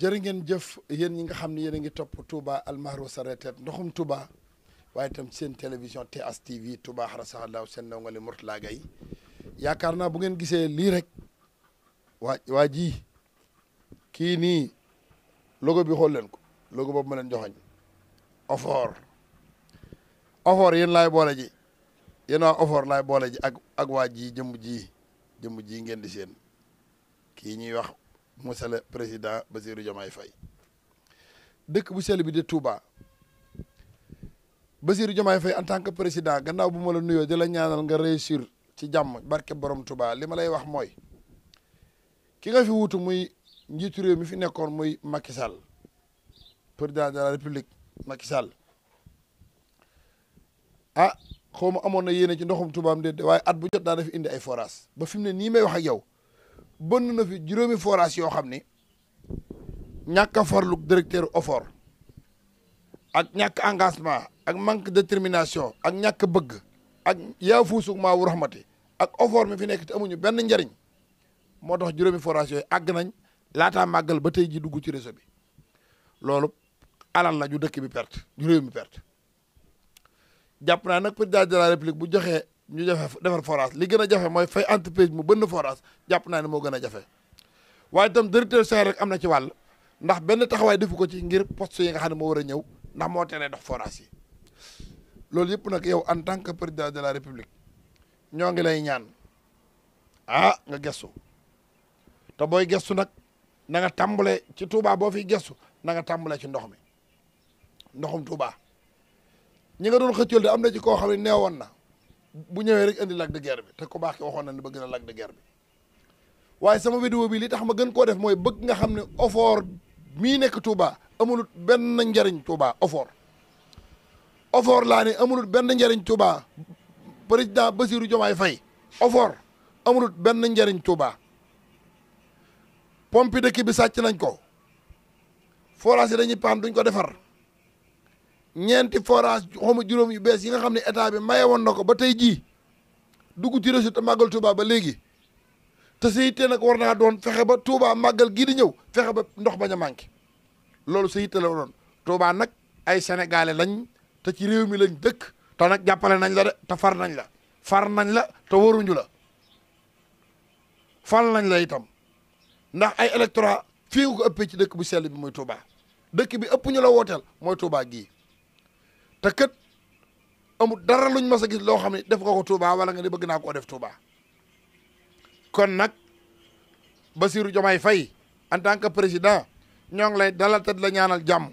jërë ngeen jëf yéen ñi nga xam ne yéen a ngi topp Touba Almahro Saretet ndoxum Touba waaye itam seen télévision TS TV Touba xarasaxalaaw seen ndongali Mourtala Gaye yaakaar naa bu ngeen gisee lii rek waa ji kii nii logo bi xool leen ko logo boobu ma leen joxoñ Ofor yéen laay boole ji yéen waa Ofor laay boole ji ak waa ji jëmm ji ngeen di seen kii ñuy wax monsieur le président Bassirou Diomaye Faye dëkk bu sell bi de Touba Bassirou Diomaye Faye en tant que président gannaaw bu ma la nuyoo di la ñaanal nga réussir ci jàmm barke borom Touba li ma lay wax mooy ki nga fi wutu muy njiitu réew mi fi nekkoon muy Macky Sall président de la République Macky Sall ah xaw ma amoon na yéene ci ndoxum Touba am déedéet waaye at bu jot daa dafi indi ay forage ba fi mu ne nii may wax ak yow bënn na fi juróomi forage yoo xam ni ñàkk a farlu directeur OFOR ak ñàkk engagement ak manque de détermination ak ñàkk bëgg ak yaafuusug maa wu raxmati ak OFOR mi fi nekk te amuñu benn njariñ moo tax juróomi forage yooyu àgg nañ laataa màggal ba tey ji dugg ci réseau bi loolu alal la ju dëkk bi perte ju réew mi perte jàpp naa nag président de la république bu joxee ñu jafe defar forage li gën a jafe mooy fay entreprise mu bënn forage jàpp naa ne moo gën a jafe waaye itam directeur Sénégal rek am na ci wàll ndax benn taxawaay defu ko ci ngir poste yi nga xam ne moo war a ñëw ndax moo teree dox forage yi loolu yëpp nag yow en tant que président de la république ñoo ngi lay ñaan nga gestu te booy gestu nag na nga tàmbale ci Touba boo fiy gestu na nga tàmbale ci ndox mi ndoxum Touba ñi nga doon xëccool de am na ci koo xam ne neewoon na bu ñëwee rek indi lac de guerre bi te ku baax ki waxoon na ne bëgg na lac de guerre bi waaye sama vidéo bi li tax ma gën koo def mooy bëgg nga xam ne OFOR mii nekk Touba amulut benn njariñ Touba OFOR laa ne amulut benn njariñ Touba président Bassirou Diomaye Faye OFOR amulut benn njariñ Touba pompe dëkk bi sàcc nañ ko forage yi dañuy paan duñ ko defar ñeenti forage xawma juróom yu bees yi nga xam ne état bi maye woon na ko ba tey jii dugg ci réseau te màggal Touba ba léegi te sa yitte nag war naa doon fexe ba Touba màggal gii di ñëw fexe ba ndox bañ a manqué loolu sa yitte la doon Touba nag ay sénégalais lañ te ci réew mi lañ dëkk te nag jàppale nañ la de te far nañ la te waruñu la fal nañ la itam ndax ay électorat fii nga ko ëppee ci dëkk bu sell bi mooy Touba dëkk bi ëpp ñu la wooteel mooy Touba gii te kët amul dara luñ mas a gis loo xam ne def nga ko Touba wala nga ne bëgg naa koo def Touba kon nag Bassirou Diomaye Faye en tant que président ñoo ngi lay dalal te la ñaanal jàmm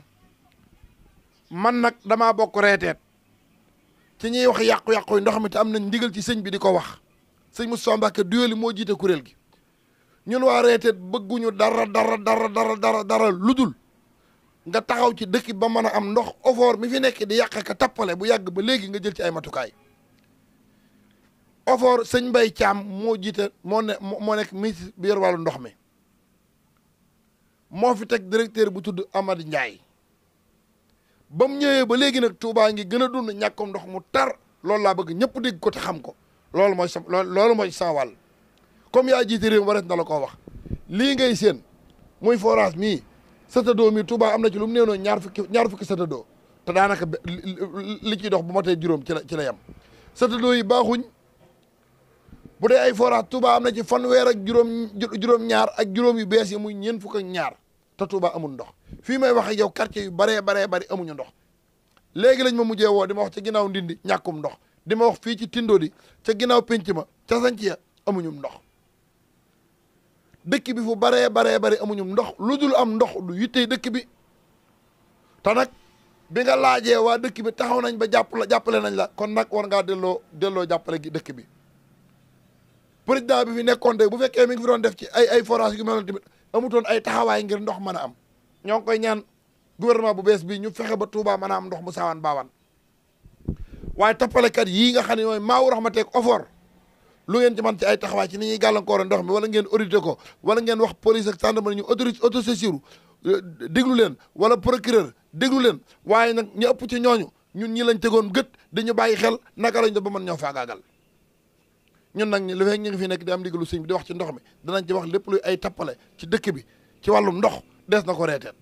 man nag damaa bokk reeteet ci ñuy wax yàqu-yàqu yi ndox mi te am nañ ndigal ci sëñ bi di ko wax sëñ Moustapha Mbacké Doyoly moo jiite kuréel gi ñun waa reeteet bëgguñu dara ludul nga taxaw ci dëkk ba mën a am ndox OFOR mi fi nekk di yàq ka tappale bu yàgg ba léegi nga jël ci ay matukaay OFOR sëñ Mbaye Thiam moo jiite moo nekk ministre bi yor wàllu ndox mi moo fi teg directeur bu tudd Amady Ndiaye ba mu ñëwee ba léegi nag Touba ngi gën a dund ñàkkum ndox mu tar loolu laa bëgg ñëpp dégg ko te xam ko loolu mooy sa wàll comme yaa jiite réew mi wareet na la koo wax lii ngay seen muy forage mii satadoo mi Touba am na ci lu mu néew noonu ñaar fukki satadoo te daanaka li ciy dox bu ma tee juróom ci la yem satadoo yi baaxuñ bu dee ay forage Touba am na ci fanweer ak juróom ñaar ak juróom yu bees yi muy ñeent fukk ak ñaar te Touba amul ndox fii may wax ak yow quartier yu bari amuñu ndox léegi lañ ma mujjee woo di ma wax ca ginnaaw ndindi ñàkkum ndox di ma wax fii ci Tindodi ca ginnaaw penc ma ca sanc ya amuñum ndox dëkk bi fu bari amuñum ndox lu dul am ndox lu yittee dëkk bi te nag bi nga laajee waa dëkk bi taxaw nañ ba jàppale nañ la kon nag war ngaa delloo jàppale gi dëkk bi président bi fi nekkoon de bu fekkee mi ngi fi doon def ci ay forage yu mel tamit amutoon ay taxawaay ngir ndox mën a am ñoo ngi koy ñaan gouvernement bu bees bi ñu fexe ba Touba mën a am ndox mu saawaan baawaan waaye tappalekat yii nga xam ne mooy maawu raxmateeg OFOR lu ngeen ci man ci ay taxawaay ci ni ñuy gàllankoor ndox mi wala ngeen audité ko wala ngeen wax police ak gendarmerie ñu autosaisir déglu leen wala procureur déglu leen waaye nag ñu ëpp ci ñooñu ñun ñi lañ tegoon gët dañu bàyyi xel naka lañ do ba mën ñoo faagaagal ñun nag lu fekk ñu ngi fi nekk di am ndigalu sëñ bi di wax ci ndox mi danañ ci wax lépp luy ay tappale ci dëkk bi ci wàllum ndox des na ko reeteet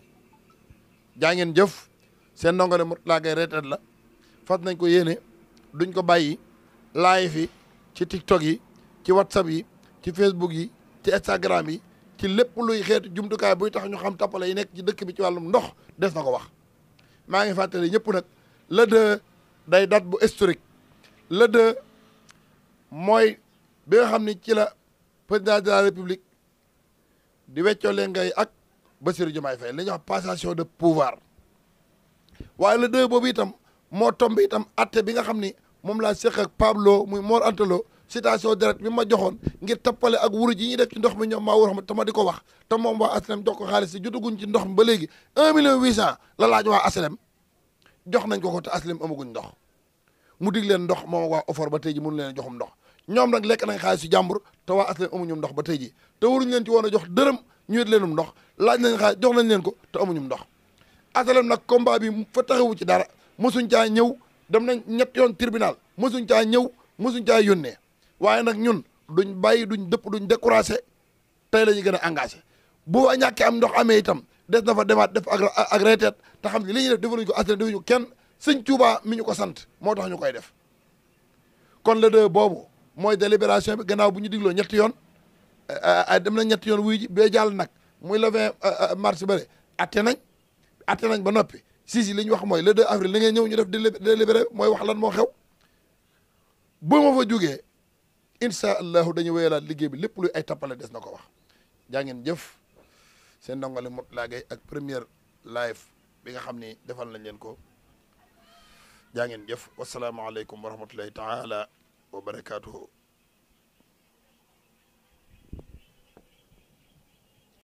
jaa ngeen jëf seen ndongole Mourtalla Gaye reeteet la fas nañ ko yéene duñ ko bàyyi live yi ci TikTok yi ci WhatsApp yi ci Facebook yi ci Instagram yi ci lépp luy xeetu jumtukaay buy tax ñu xam tappale yi nekk ci dëkk bi ci wàllum ndox des na ko wax maa ngi fàttali ñëpp nag le 2 day date bu historique le 2 mooy bi nga xam ni ci la président de la république di weccoo leen ngay ak Bassirou Diomaye Faye li ñuy wax passation de pouvoir waaye le 2 boobu itam moo tombe itam atte bi nga xam ni moom laa seq ak Pablo muy Mor Anta Lo citation direct bi ma joxoon ngir tappale ak wuruj yi ñuy def ci ndox mi ñoom maa war xam te ma di ko wax te moom waa ASLEM jox ko xaalis si jotaguñ ci ndox mi ba léegi 1,800,000 la laaj waa ASLEM jox nañ ko te ASLEM amaguñ ndox mu dig leen ndox moom waa OFOR ba tey ji mënu leen joxum ndox ñoom nag lekk nañ xaalis si jàmbur te waa ASLEM amuñum ndox ba tey ji te waruñ leen ci woon a jox dërëm ñu it leenum ndox laaj nañ xaalis jox nañ leen ko te amuñum ndox ASLEM nag combat bi fa taxawu ci dara mosuñ caa ñëw dem nañ ñett yoon tribunal mosuñ caa ñëw mosuñ caa yónnee waaye nag ñun duñ bàyyi duñ dëpp duñ découragé tey la ñu gën a engagé bu waa ñàkkee am ndox amee itam des na fa demaat def ak reeteet te xam ne li ñuy def defaluñ ko ASLEM defuñu kenn sëñ Tuubaa mi ñu ko sant moo tax ñu koy def kon le 2 boobu mooy délibération bi gannaaw bu ñu digloo ñetti yoon dem na ñetti yoon wuy ji bee jàll nag muy le 20 mars bëre atte nañ ba noppi si li ñu wax mooy le 2 avril li ngay ñëw ñu def délibéré mooy wax lan moo xew bu ma fa jógee incha allahu dañu wéyalaat liggéey bi lépp luy ay tappale des na ko wax jaa ngeen jëf seen ndongole Mourtalla Gaye ak première live bi nga xam ni defal nañ leen ko jaa ngeen jëf wasalaamaaleykum wa rahmatullahi taala wa barakaatuhu